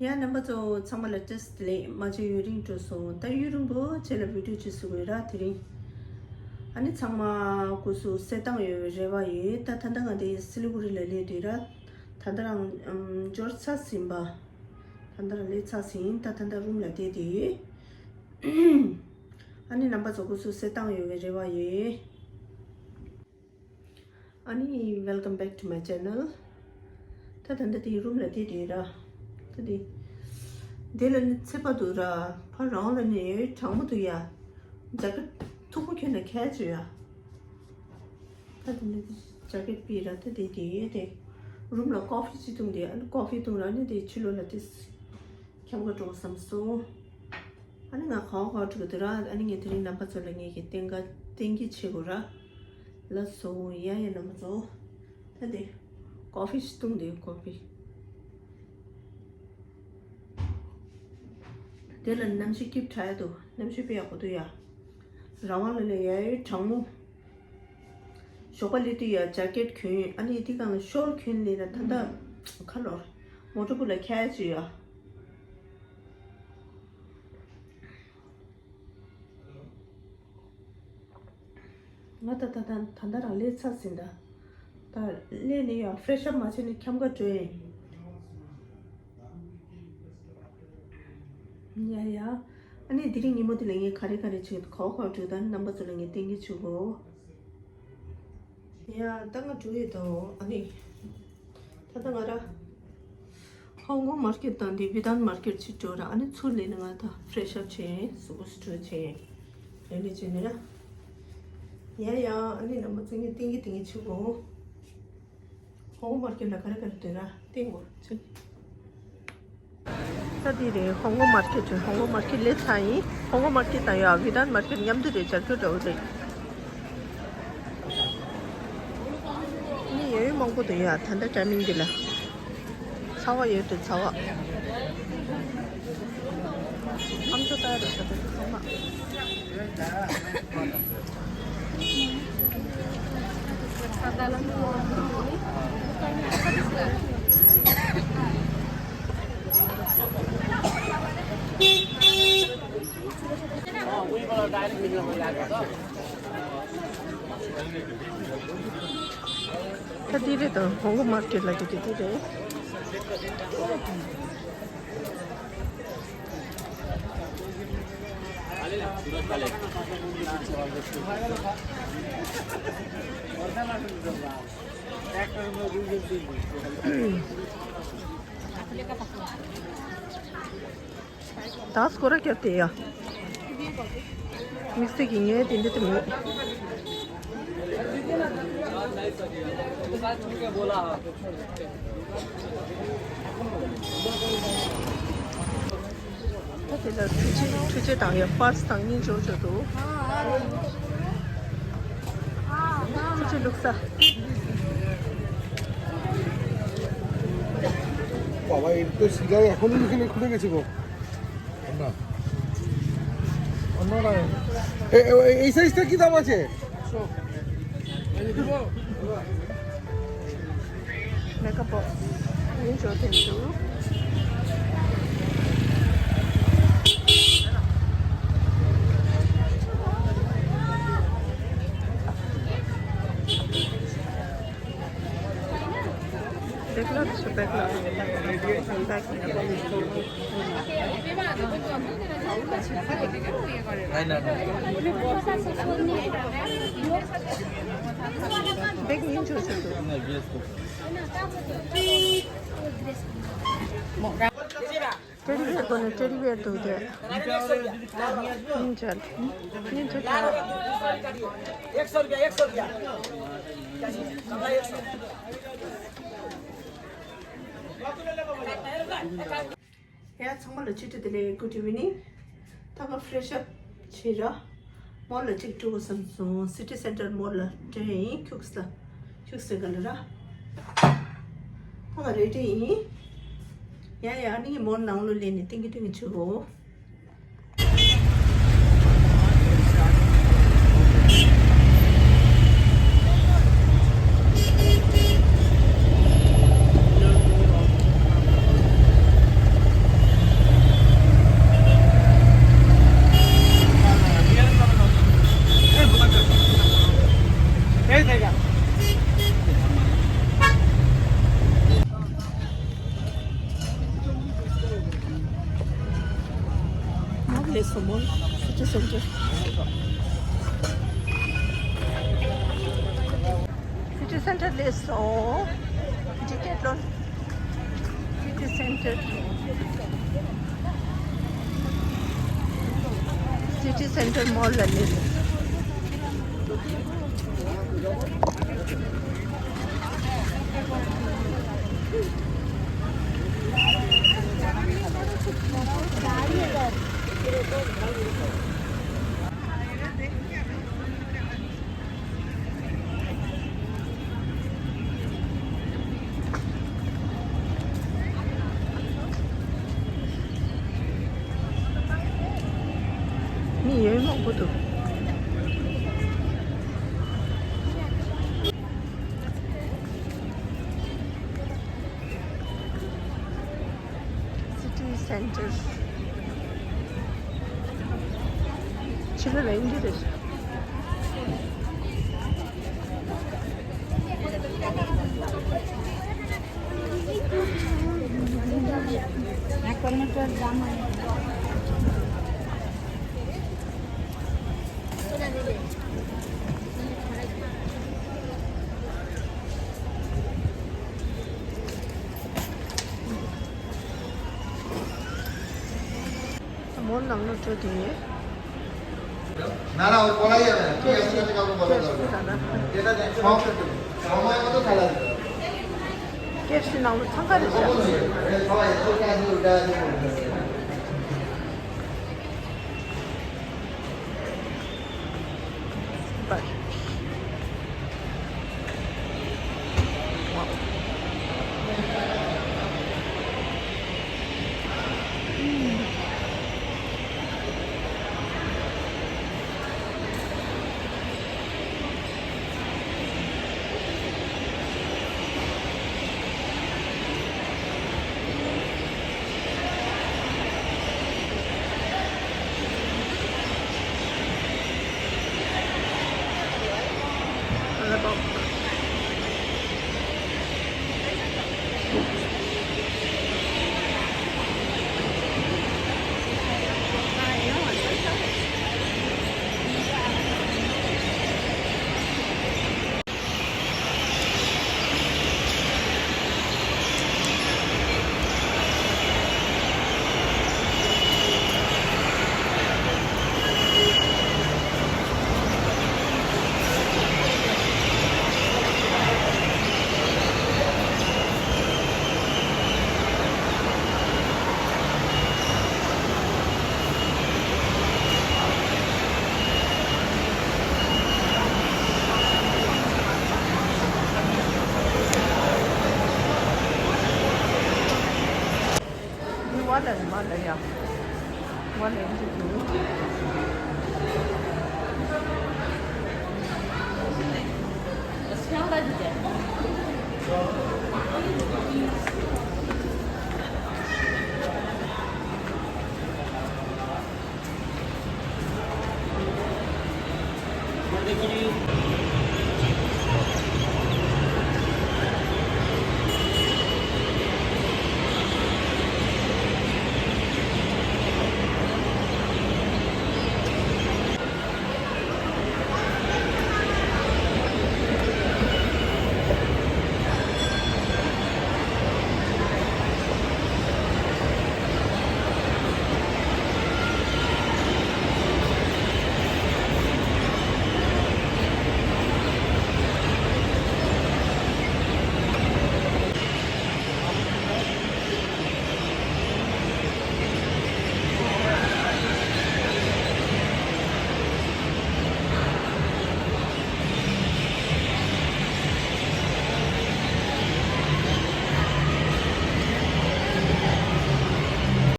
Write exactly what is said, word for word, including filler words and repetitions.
ཡ། རྣམ་པ་ཚོ་ཚང་མ་ལ་བཀྲ་ཤིས་བདེ་ལེགས། མ་བྱོན་ཡུན་རིང་འགྲོ་སོང་། ད་ཡུན་རིང་པོ་རྗེས་ལ་བི་ཌིའོ་ཅིག་བཟོ་དགོས་ར། དེ་རིང་ཨ་ནི་ཚང་མ་སྐུ་གཟུགས་གསལ་ཐང་ཡོད་པའི་རེ་བ་ཡོད། ད་ད་ལྟ་ང་དེ་སི་ལི་གུ་རི་ལ་སླེབས་དུས་ར། ད་ལྟ་རང་ཨམ་འབྱོར་ཚར་ཟིན་པ། ད་ལྟ་རང་སླེབས་ཚར་ཟིན། ད་ད་ལྟ་རུམ་ལ་བསྡད་དེ་ཡོད། ཨ་ནི་རྣམ་པ་ཚོ་སྐུ་གཟུགས་གསལ་ཐང་ཡོད་པའི་རེ་བ་ཡོད། ཨ་ནི། Welcome back to my channel. ད་ད་ལྟ་དེ་རུམ་ལ་བསྡད་དེ་ར། ད་དེ། དེ་ལ་ནི་ཚད་པ་འདུག་ར། ཕར་རང་ལ་ནི་གྲང་མོ་འདུག་ཡ། ཇ་ཀེ་ཊི་མཐུག་པོ་གྱོན་ན་ཁྱད་ཆོད་ཡ། ད་དེ་ནི་ཇ་ཀེ་ཊི་ཕུད་ར། ད་དེ་དེ་དེ། རུམ་ལ་ཀོ་ཕི་ཅིག་འཐུང་དེ། ཨ་ནི་ཀོ་ཕི་འཐུང་ར། ཨ་ནི་དེ་ཕྱི་ལོགས་ལ་དེ། འཁྱམ་ག་འགྲོ་བསམ་སོང་། ཨ་ནི་ང་ག་བ་ག་བ་འགྲོ་གི་འདུག་ར། ཨ་ནི་ངས་དེ་རིང་རྣམ་པ་ཚོ་ལ་ངས་ཀྱི་བསྟན་ག་བསྟན་གྱི་བྱེད་དགོས་ར། ལགས་སོ། ཡ་ཡ། རྣམ་པ་ཚོ། ད་དེ་ཀོ་ཕི་ཞིག་བཏུང་དེ། ཀོ་ཕི། དེ་ལ་གནམ་གཤིས་སྐྱིད་དྲགས་འདུག་གནམ་གཤིས་དཔེ་ཡག་པོ་འདུག་ཡ། རང་དབང་ལ་ལས་ཡ་ཡོད་གྲང་མོ། ཞོགས་པ་སླེབས་དུས་ཡ་ཇ་ཀེ་ཊི་གྱོན། ཨ་ནི་དེ་གང་ལ་ཤོལ་གྱོན་ལས་ན། ད་ལྟ་ཁ་ལོར་མོ་ཊ་བུ་ལ་ཁྱད་ཆོད་ཡ། ང་ད་ད་ད་ད་ད་རང་སླེབས་ཚར་ཟིན་ད། ད་སླེབས་ནས་ཡང་ཕེ་རེ་ཤི་ཨབ་མ་བྱས་ནས་འཁྱམ་ག་འགྲོ་ཡིན། ཡ་ཡ། ཨ་ནི་དེ་རིང་ཉིན་མོ་དེ་ལ་ངས་ག་རེ་ག་རེ་བྱེད། ག་བ་ག་བ་འགྲོ། ད་རྣམ་པ་ཚོ་ལ་ངས་བསྟན་གྱི་བྱེད་དགོས། ཡ། ད་ང་འགྲོ་ཡི་དོ། ཨ་ནི། ད་ལྟ་ང་ར། ཧོང་ཀོང་མར་ཀེ་ཊི་དང་དེ་བི་ཏན་མར་ཀེ་ཊི་ཅིག་འགྲོ་ར། ཨ་ནི་ཚུར་སླེབས་ནས་ང་ད་ཕེ་རེ་ཤི་ཨབ་བྱས། གཟུགས་པོ་སི་ཊོལ་བྱས། ཡ་ལས་བྱས་ནས་ར། ཡ་ཡ། ཨ་ནི་རྣམ་པ་ཚོ་ངས་བསྟན་གྱི་བསྟན་གྱི་བྱེད་དགོས། ཧོང་ཀོང་མར་ཀེ་ཊི་ལ་ག་རེ་ག་རེ་འདུག་ར་བསྟན་དགོས་ཚུལ། ད་འདི་རེད། ཧོང་ཀོང་མར་ཀེ་ཊི་རེད། ཧོང་ཀོང་མར་ཀེ་ཊི་སླེབས་ཚར་ཡིན། ཧོང་ཀོང་མར་ཀེ་ཊི་དང་ཡ་བི་ཏན་མར་ཀེ་ཊི་མཉམ་དུ་རེད། རྒྱ་སྐྱོར་འདྲ་བོ་རེད། མི་ཡོད་མང་པོ་འདུག་ཡ། ད་ལྟ་ཊའི་མིང་འདི་ལ། ཚ་བ་ཡོད་འདུག་ཚ་བ། ཨམ་ཅོག་ལྟ་ཡ་རེད་ད་ལྟ་ཚང་མ། ད་འདི་རེད་དང་། ཧོང་ཀོང་མར་ཀེ་ཊི་ལ་གི་དེ་འདི་རེད། ད་སྐོར་ར་བརྒྱབ་སྟེ་ཡ། དམིགས་བསལ་གྱི་ངས་དེ་འདྲ་དེ་མེད། ད་དེ་ལ་འཕྲུལ་ཆས། འཕྲུལ་ཆས་དང་ཡ་པར་སི་དང་གཉིས་འབྱོར་འབྱོར་འདུག་ཁུ་ཆུ་བླུགས་ས། बाबा, एक तो सिलाई এখন এখানে খুলে গেছে গো। না। অন্যরা। এ, এ, এই সাইজটা কি দাম আছে? Makeup box. Enjoy them too. Backlog, so backlog. Back. Big ninja suit. Teddy bear gonna teddy bear do that. Ninja. Ninja. एक सौ रुपया, एक सौ रुपया। ཡ། ཚང་མ་ལ་ཆུ་ཚོད་དེ་ལས་good evening། ད་ང་ཕེ་རེ་ཤི་ཨབ་བྱས་ར། མོལ་ལ་གཅིག་འགྲོ་དགོས་བསམ་སོང་། སི་ཊི་སེན་ཊར་མོལ་ལ་འགྲོ་ཡིན། ཁྱུགས་ལ། ཁྱུགས་ཟེར་ག་ལ་ར། ད་ང་རེ་ཌི་ཡིན། ཡ་ཡ། ཨ་ནི་མོལ་ནང་ལོགས་སླེབས་ནས་ཏིང་གི་ཏིང་གི་བྱེད་དགོས། སླེབས་སོང་མོལ། སི་ཊི་སེན་ཊར། སི་ཊི་སེན་ཊར་སླེབས་སོང་། ཊི་ཀེ་ཊི་ལོན། སི་ཊི་སེན་ཊར། སི་ཊི་སེན་ཊར་མོལ་ལ་སླེབས། མི་ཡོད་མང་པོ་འདུག་སི་ཊི་སེན་ཊར། ཕྱི་ལོགས་ལ་ཨིན་ཇི་རེད། མོལ་ནང་ལ་འགྲོ་དུས། ང་རང་གོ་ལ་ཡོད་རེད། ཁྱེད་ཀྱིས་ཁྱེད་ཀྱིས་ཁྱེད་ཀྱིས་ཁྱེད་ཀྱིས་ཁྱེད་ཀྱིས་ཁྱེད་ཀྱིས་ཁྱེད་ཀྱིས། ཁྱེད་ཀྱིས་ཁྱེད་ཀྱིས་ཁྱེད་ཀྱིས། ཁྱེད་ཀྱིས་ཁྱེད་ཀྱིས་ཁྱེད་ཀྱིས། ཁྱེད་ཀྱིས་ནང་ལ་འཚང་ཁ་རེད་ཤག